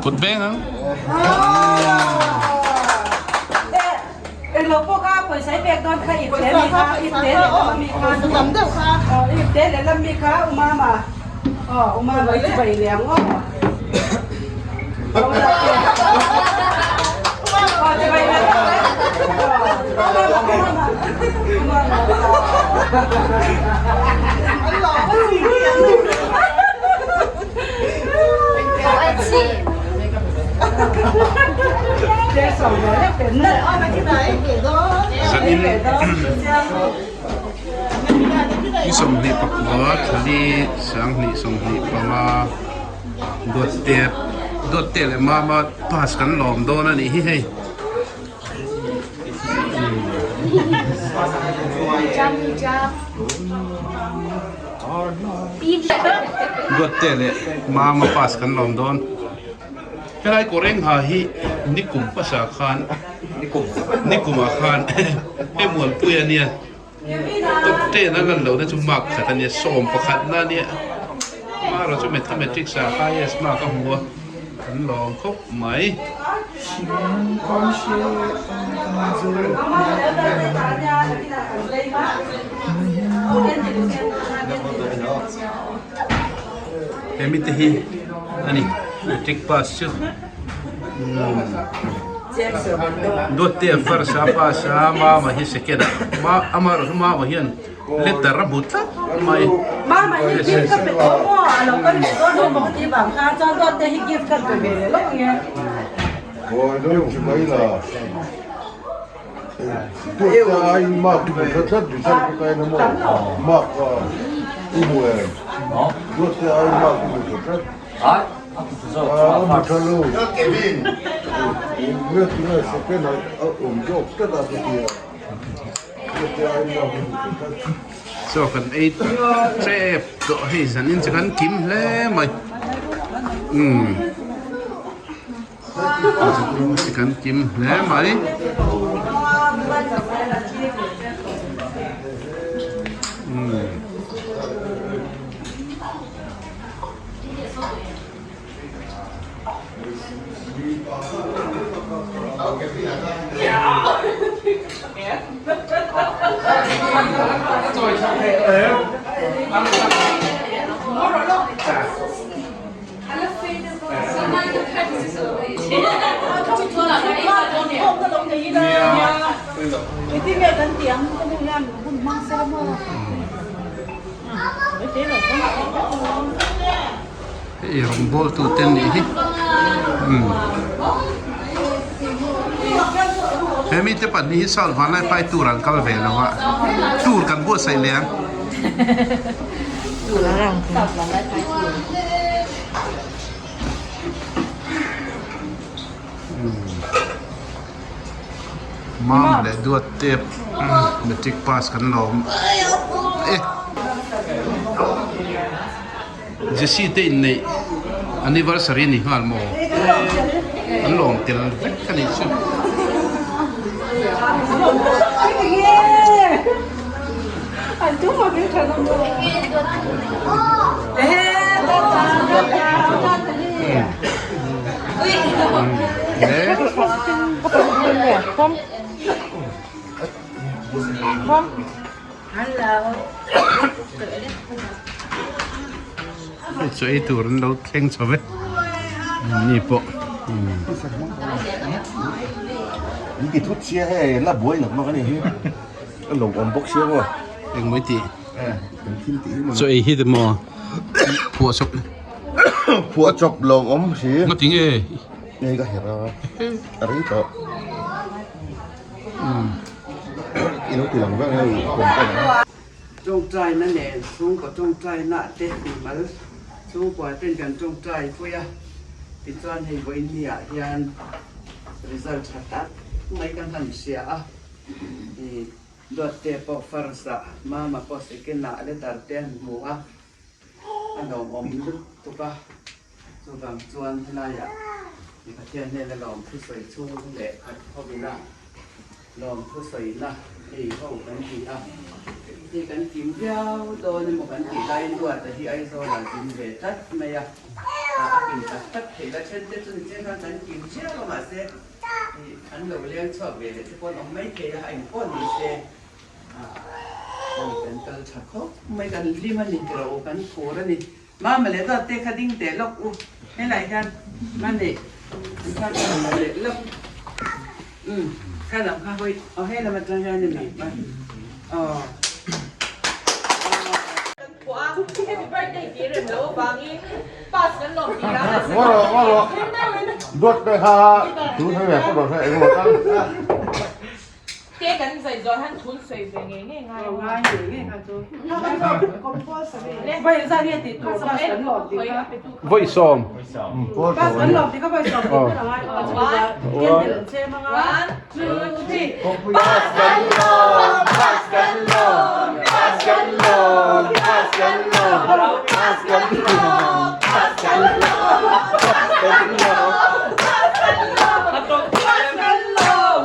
Kut veng ang. Zanin ni 29 thali 2025 Duatte Duatte leh Mama pass kan lawm dawn a nih hi hei. Duatte leh Mama pass kan lawm dawn. Helai kawr eng ha hi nikum hmasa khan nikumah khan hei Muanpui a nia. Top 10 a lan lohna chu mark khat a nia, 11 na a nia. Amaherawh chu mathematics ah highest mark a hmu a, kan lawm khawp mai. He mite hi a ni matric pass chu. Duatte a first a pass a mama hi second a ma amaherawh chu mama hian letter a hmu tlat mai. Mama hi gift ka pe tawh maw a lo kal leh dawn emaw ka tih vang khan chuan Duatte hi gift ka pe ve leh lawk ang e. Awi deuh chu mai la. Duatte aiin mark i hmu tlat tlat result ka kai na maw mark i hmu em Duatte aiin mark i hmu tlat tlat. Chaw kan ei tep tawh hei zanin chu kan kim hle mai umm zanin chu kan kim hle mai. Hei rawngbawl tu te nih hi umm he mite pahnih hi salt vanlai pai tur an kal ve lo a tur kan buatsaih leh ang. Mam leh duat tep matric pass kan lawm e. Jesse te inneih anniversary ni nghal maw? An lawm tel vek a nih chu. Hei chu ei tur an lo thleng chho ve ni pawh Ni ti thut sia hei la buai nak mak a ni hi a lo awm bawk sia maw eng mai tih chaw ei hi te maw phuah chawp phuah chawp lo awm si ngati nge hei ka herh a a rei tawh i lo ti lang vek hei huam ka ang. Tawngtaina nen chhungkaw tawngtaina te mimal chhungkua ten kan tawngtai pui a, tichuan hei vawiin ni ah hian result tha tak mai kan han hria a, ih Duatte pawh first ah Mama pawh second ah letter te an hmu a, a lawmawm lutuk a. Chuvang chuan helaiah mi Pathian hnena lawmthu sawi chhung leh khat hovina lawmthu sawina ei ho kan ti a. Hei kan kim viau dawn emaw kan tih laiin Duata hi Aizawlah zin ve tlat mai a, a kim tak tak theih la then te chu ni chiang khan kan kim viau a mahse an lo leng chhuak ve leh te pawh an awm mai thei a, a engpawh ni se hei kan kal tha khawp mai kan hlim a ni tiraw u kan phur a ni. Mama leh Duat te kha ding teh lawk u helai hian mani an kha ka rawn leh lawk umm kha lam kha hawi aw he lam atang hian a ni ma aw. Kan phuah a happy birthday tih rem loh avangin pass kan lawm tih lah Ngaw rawh ngaw rawh Duat te kha thu sawi ve phawt rawh se engemaw tal. Te kan zai zawh hian thun sawi ve ngei ngei ngai ang. Ngai ngei ngei kha chu. Vawi zan nge tih tur pass kan lawm tih kha. Vawi sawm. Pass kan lawm tih kha vawi sawm tih ber a ngai aw. Candle an chem anga. One, two, three. Pass kan lawm, pass kan lawm, pass kan lawm, pass kan lawm, pass kan lawm, pass kan lawm, pass kan lawm, pass kan lawm, pass kan lawm.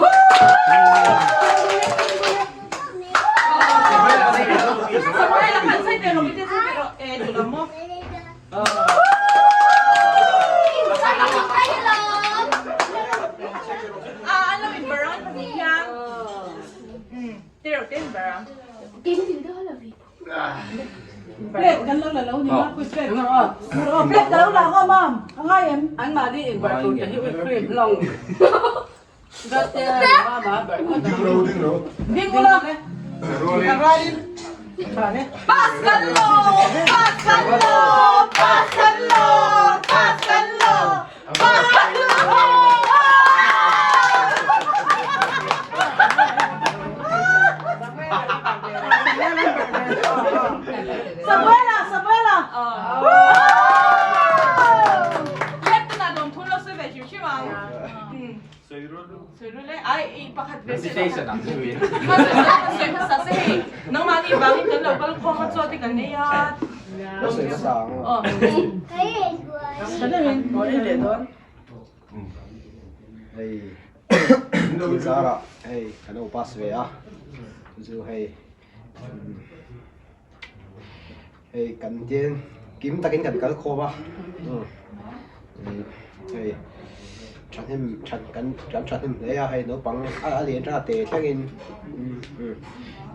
Plate kan lo la lo ni ma plate plate ka lo la ngawm am a ngai em an mahni inbarh tur te hi ui cream hlawng Ding ula Pass kan lo pass kan lo pass kan lo pass kan lo pass kan lo. Samuela Samuela Hei thil zarah hei kan lo pass ve a chu hei hei kan tian kim takin kan kal khawm a hei thahnem that kan kan thahnem hle a hei naupang a lian tha te thlengin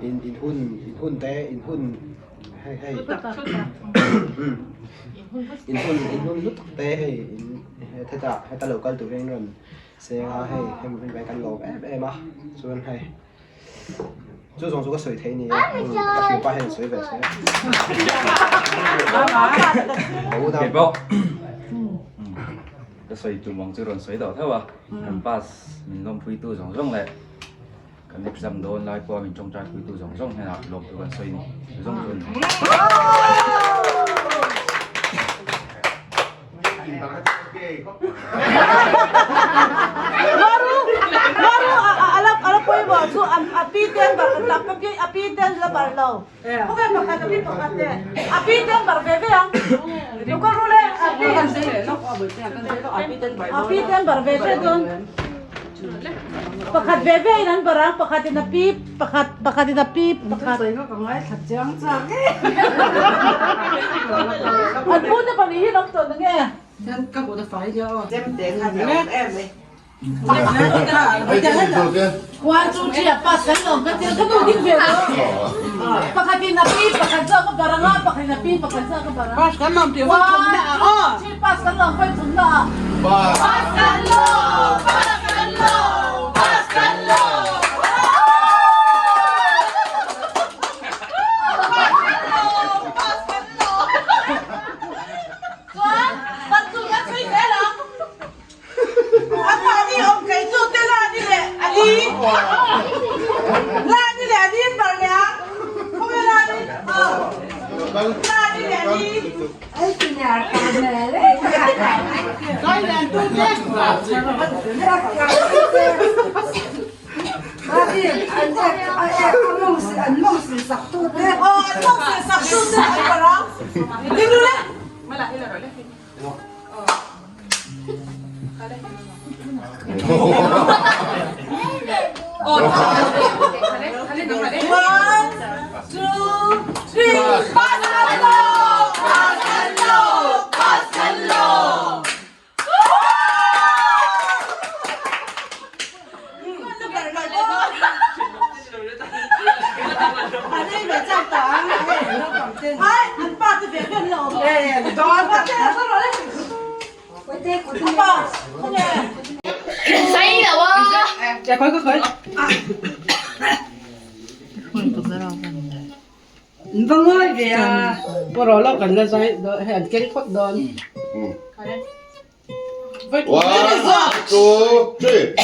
in in hun in hun te in hun hei hei in hun in hun lutuk te hei in hetah heta lo kal turin rawn seng a hei hemi hun kan lawm em em a chuan hei. Chu zawng chu ka sawi thei ni e, ka hriat pa hian sawi ve se. Kei pawh ka sawi tum ang chu rawn sawi tawh theuh a, kan pass min lawmpuitu zawng zawng leh kan exam dawn lai pawha min tawngtai puitu zawng zawng hnenah lawmtu kan sawi ni. Chu zawng chu a ni. Maru Maru a a pawimawh chu a pi ten bar a pi ten la bar lo khawvel pakhat a pi pakhat te a pi ten bar ve ve ang lo kal ru le a pi a pi ten bar ve ve dawn pakhat ve ve in an bar ang pakhat in a pi pakhat pakhat in a pi pakhat an pu te pahnih hi an awm tawh nange One two three a pass kan lawm kan tir ka nu ding ve lo pakhat in a pi pakhat zawk a bar anga pakhat in a pi pakhat zawk a bar ang Pass kan lawm tih vawi thum na ah aw. One two three pass kan lawm vawi thum na ah. Pass kan lawm pass kan lawm pass kan lawm. Chuan pan chu kan chhui zel ang. An mahni awm thei chu te Lani leh Ali. Lani leh Ali an bar leh ang. Khawnge Lani? Aw. Lani leh Ali. Aw, an mawng sak tu te an bar ang. Ding lu le. One, two. One, two, three.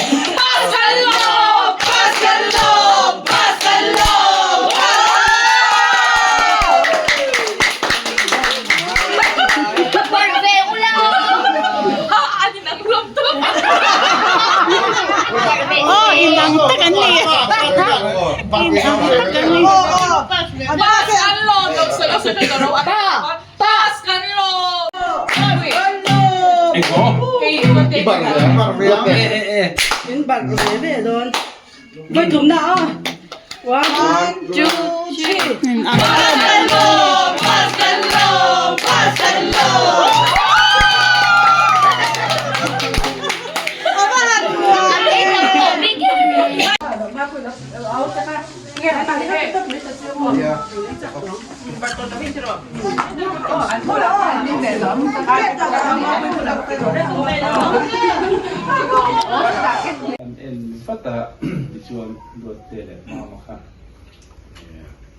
An en vat a tichuan Duatte leh Mama kha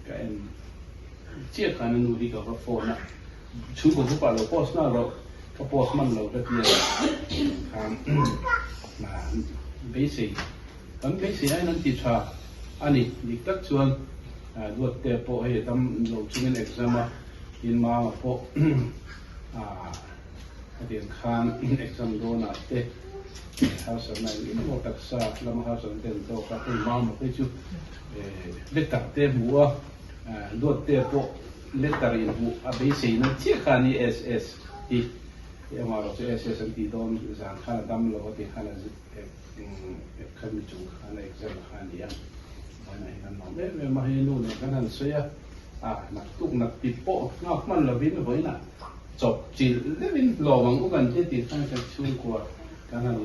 ka en chiah khan a nu hi ka va phone a, chhungkaw group ah lo post nghal rawh, ka post hman lo ka tia khan beisei Kan beisei aiin an ti tha a ni. Dik tak chuan Duatte pawh hei dam lo chungin exam a, tin Mama pawh hetiang khan exam dawnah te harsatna eng emaw taksa lama harsatna te an tawk a, hei Mama phei chu letter te hmu a, Duatte pawh letter inhmuh a beiseina chiah kha a ni SS hi. Engmah chu SS an tih dawn zan khan a dam lo a tih khan a Khami chung khan a exam kha a ni a, vawiinah hian an lawm em em a, hei nu nen kan han sawi a, ah naktuk nakti pawh nghak hman lovin vawiinah chawp chilh deuhin lawm ang u kan ti tih khan kan chhungkua kan han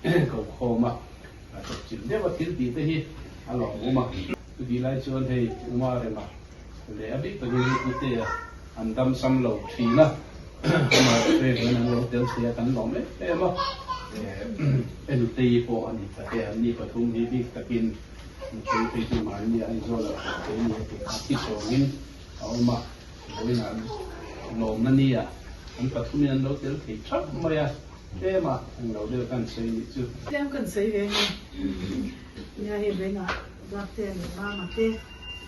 in ko khawm a, chawp chilh deuh a thil tih te hi a lawmawm a. Chutih lai chuan hei Uma Rema leh a bik takin Putea an dam sam lo thin a, amah hre chuan an lo tel thei a, kan lawm em em a, Enutei pawh a ni ta e, an ni pathum hi bik takin Nutei phei chu mahni Aizawl ah thawk thei a ni a tih kha thi sawngin a awm a, vawiinah lawmna ni ah an pathumin an lo tel thei thap mai a, tlem a englo deuh kan sawi nih chu. Tlem kan sawi ve nge, nia hei vawiinah Duarte leh Mama te.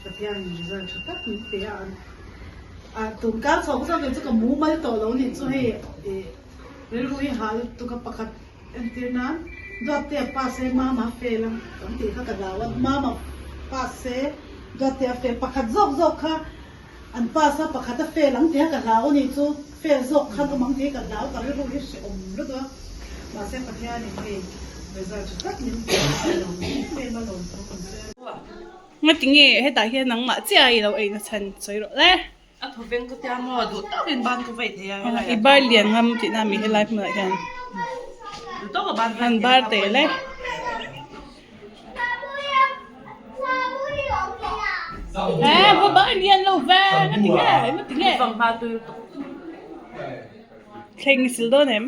Pathianin result tha tak min pe a, a tun kar chho zawk hi chu ka mumal tawh lo nih chu hei ih rilru hi hal tuk a pakhat entir nan Duatte a pass e Mama a fail a kan tih kha ka dau a, Mama pass se Duatte a fail pakhat zawk zawk kha an pass a pakhat a fail ang tih kha ka hlau nih chu fail zawk khan awm ang tih hi ka hlau ka rilru hi hrehawm lutuk a mahse Pathianin hei result tha tak min pe a a lawm em em a lawm thu kan sawi a. Ngati nge hetah hian nangmah chiah i lo eina chhan sawi rawh le. A thaw veng ka tia maw duh tawkin ban ka vei thei a helai I bar lian ngam tihna mi helai hmunah hian. Duh tawka ban Han bar teh le. Eh va bar lian lo ve ngati nge ngati nge. Thleng i sil dawn em?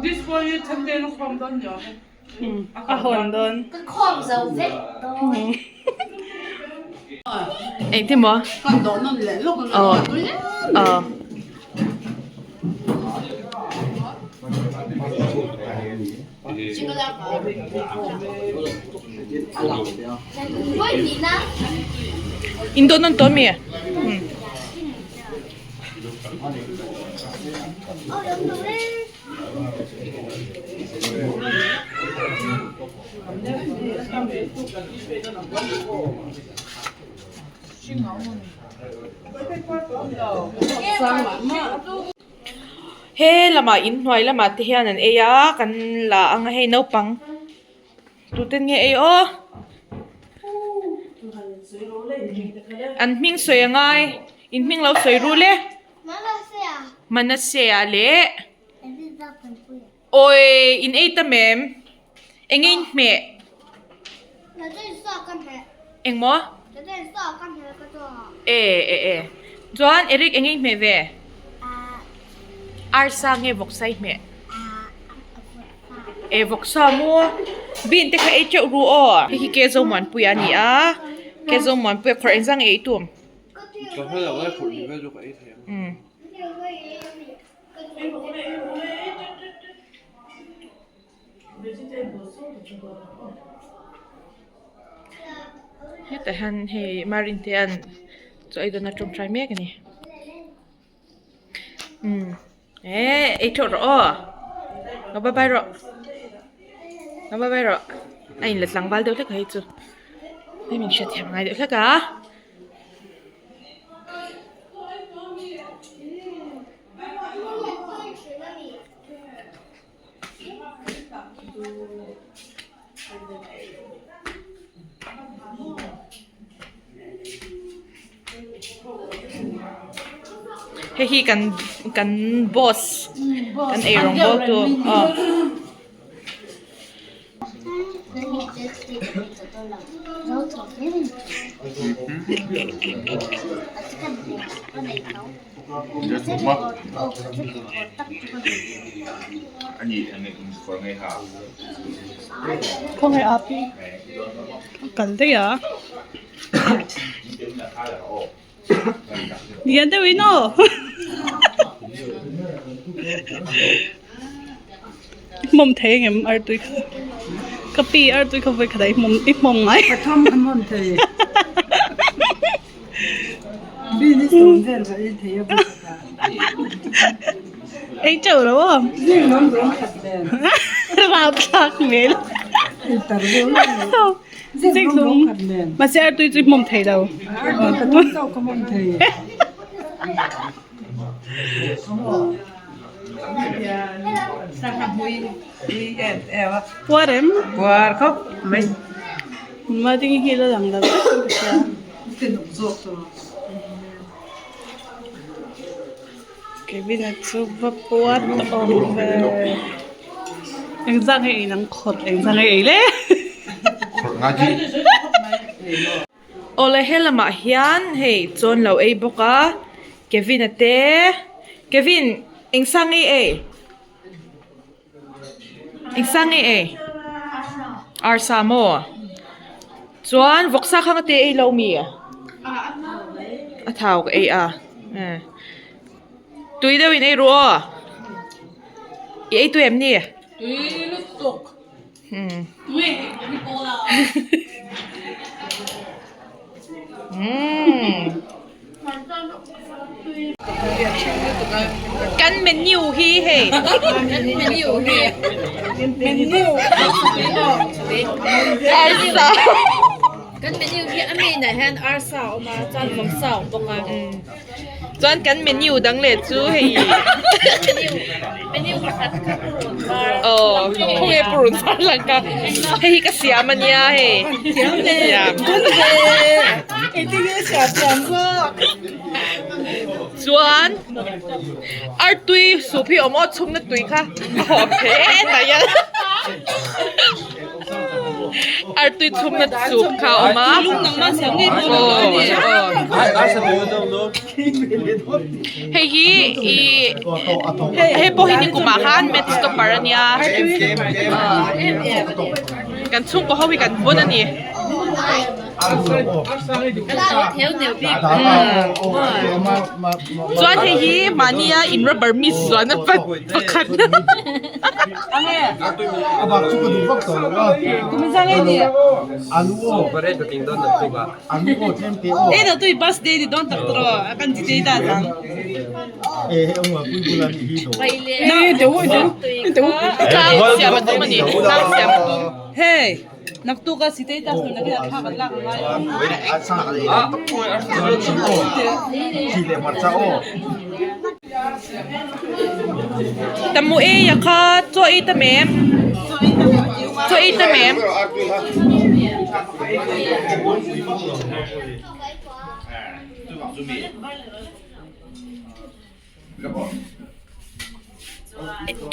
This one hi Thante na khawm dawn ni awm e. A hawn dawn. Ka khawm zo vek dawn. Engtin maw? Kan dawh nawn leh lawk ang a tui em mai. In dawh nawn tawh ami? He lamah inhnuai lamah te hian an ei a kan la ang a hei naupang tute nge ei aw an hming sawi a ngai in hming lo sawi rul e Manasea leh awi in ei tam em eng nge in hmeh engmaw e e e chuan Eric eng nge in hmeh ve. Arsa nge vawksa i hmeh? E vawksa maw? Bean te kha ei teuh ru aw. Hei hi Kezo Muanpuia a ni a, Kezo Muanpuia khawrh engzah nge ei tum? Umm. Hetah hian hei Marin te an chaw ei dawn a tawngtai mek a ni. Umm eh ei thawh rawh aw lo bye bye rawh lo bye bye rawh a in la tlangval deuh hlek a hei chu hei min hriatthiam ngai deuh hlek a. Hei hi kan kan boss kan eirawng bawl tu aw. Khawnge api kal daih a lian deuh in aw i hmawm thei ang em artui kha ka pi artui kha vawi khat ah i hmawm i hmawm ngai. Ei teuh lo aw. Rapthlak hmel. Zikhlum. Mahse artui chu i hmawm thei lo. Puar em? Puar khawp mai. Mahni hi la lang lo vek ka hria. Kevin a chu va puat awm ve. Engzah nge ei nang khawrh engzah nge ei le. Awle he lamah hian hei chawn lo ei bawk a Kevin a te Kevin engzah nge ei? Engsa nge ei? Arsa maw? Chuan vawksa kha ngate ei lo mi? A thau ka ei a. Tui deuh in ei ru aw. I ei tui em ni? Tui lutuk. Tui ni pawh la. Kan menu hi hei menu arsa Kan menu hi a main ah hian arsa a awm a chuan vawksa a awm bawk a chuan kan menu dang leh chu hei menu pakhat kha purun var aw khawnge purun var lang ka hei hi ka siam ania hei siam Chuan artui sup hi awm aw chhumna tui kha a hawp thei e tah hian artui chhumna sup kha a awm a hei hi ih hei pawh hi nikum ah khan maths topper a nia kan chhungkaw ho hi kan bon a ni. Chuan hei hi mahnia in rubber mist zuahna pakhat tlang siam a tum a ni tlang siam a tum. Naktuk a status tur nakin a thla kan lak a ngai a. Tamu ei a kha chaw ei ta mem chaw ei ta mem.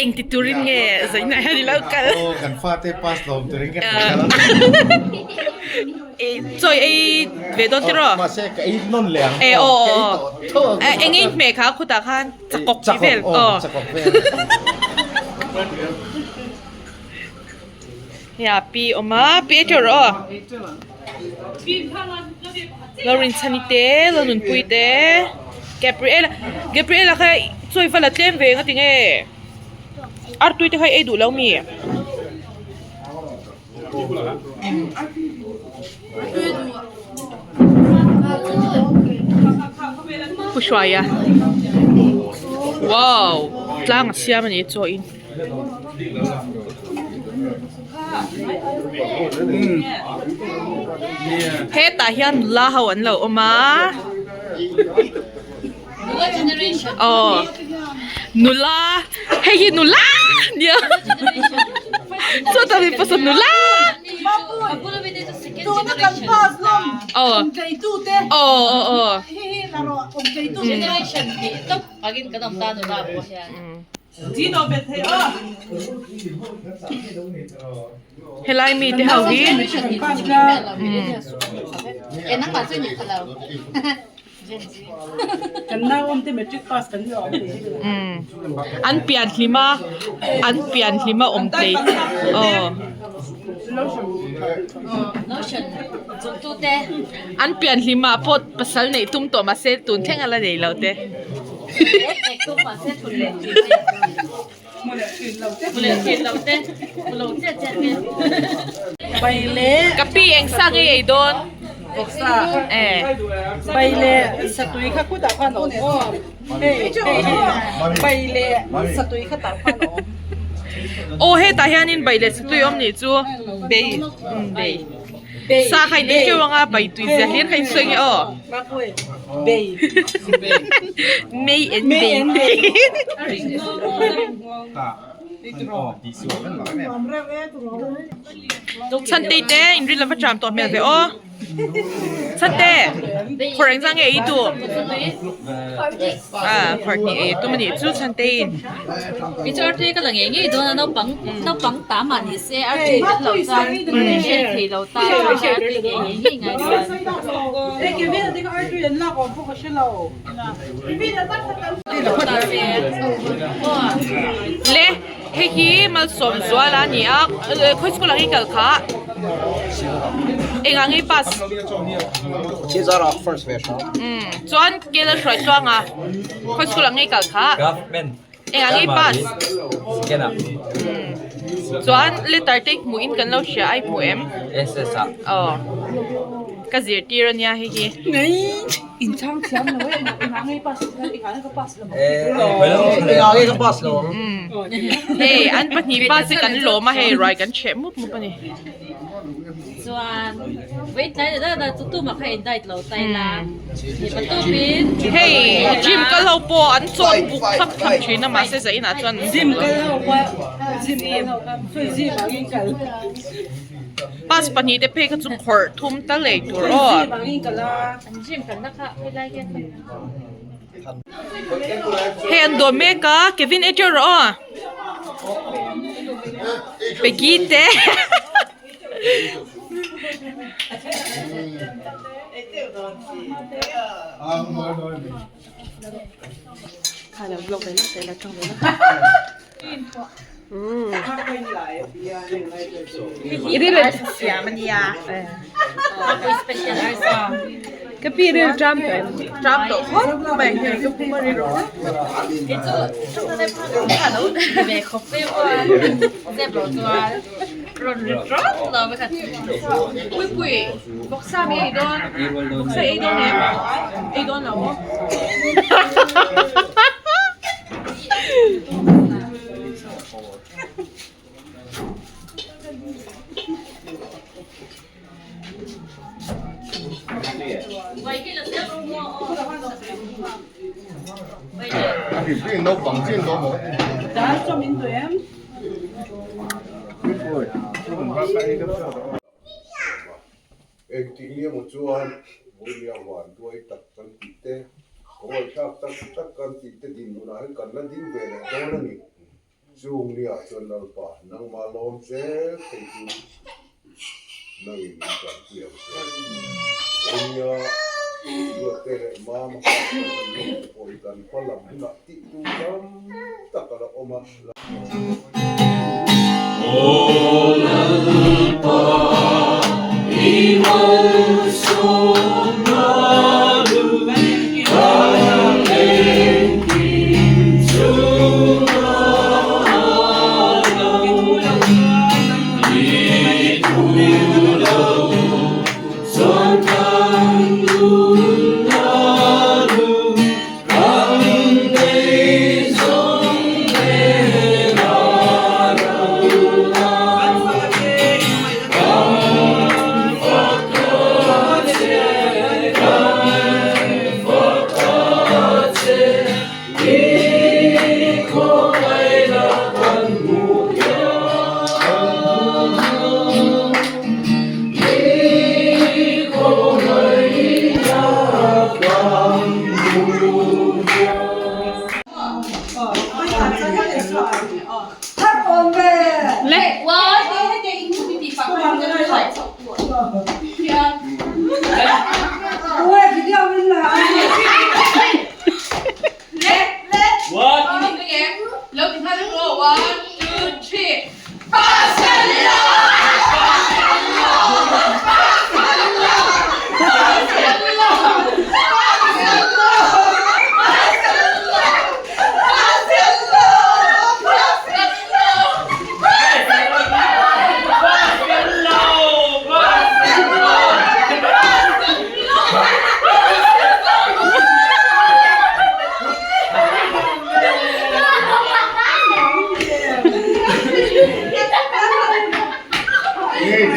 Eng ti turin nge zainah hian i lo kal? Aw kan fate pass lawm turin ka kal. Chawi ei ve dawn tiraw? Mahse ka ei nawn leh ang. E aw aw. Eng ei hmeh kha khutah khan chakawk tih vel. Aw chakawk vel. Hei pi awm a, pi ei teuh rawh aw. Lo rinchhani te, lo nunpui te, Gabriela, Gabriela kha chawi vala tlem ve nga tinge artui te kha i ei duh lo mi? Pu Hruaia wow tlang a siam a ni chaw in. Hetah hian nula ho an lo awm a aw nula hei hi nula nia chutah mipa saw nula aw aw aw Helai mi te ho hi an pian hlim a an pian hlim a awm tlei aw an pian hlim ah pawh pasal neih tum tawh mahse tun thleng a la nei lo te. Ka pi eng sa nge ei dawn? Aw hetah hianin bai leh satui awm nih chu bei bei. Sa kha in ei teuh anga bai tui zia hlir kha in sawi nge aw. Mei en bei. Chhantei te in ri lova tram tawh hmel ve aw. Chhante phawrh engzah nge ei tu? Ah phawrh hnih ei tum anih chu Chhantei in. Artui ka la ngei ngei dawn a naupang naupang ta mah ni se artui kan lo chuan hriat thei lo ta artui ngei ngei ngei ngai chuan. Le hei hi malsawm zual a ni a khawi school ah nge kal kha engah nge pass chuan kel a hruai tluang a khawi school ah nge kal kha engah nge pass chuan letter te hmuh in kan lo hria a i hmu em aw ka zirtir a nia hei hi. Hei an pahnih pass hi kan lawm a hei ruai kan chheh mup mup a ni. Hei gym kal ho pawh an chawn buk thlap thlap thin a mahse zah inah chuan an duh lo. Pass pahnih te phei kha chu khawrh thum tal ei tur aw. Hei an dawr mek a Kevin ei teuh rawh aw Peggy te Ka pi ril ṭam tawh em? Ṭam tawh khawp mai hei ka pum a ri rawh Pui pui vawksa mi ei dawn vawksa ei dawn em? Ei dawn lo maw? Engtik nge maw chuan Vawinia huan duai tak kan tih te, kawngaihthlak tak tak kan tih te dinhmunah hian kan la ding ve leh dawn a ni. Chung niah chuan Lalpa, nangmah lawm zel thei turin nangin min tanpui ang che. Nia, Duatte leh Mama kha kan han lawm te pawh hi kan hma lam hunah tih tur tam tak a la awm a.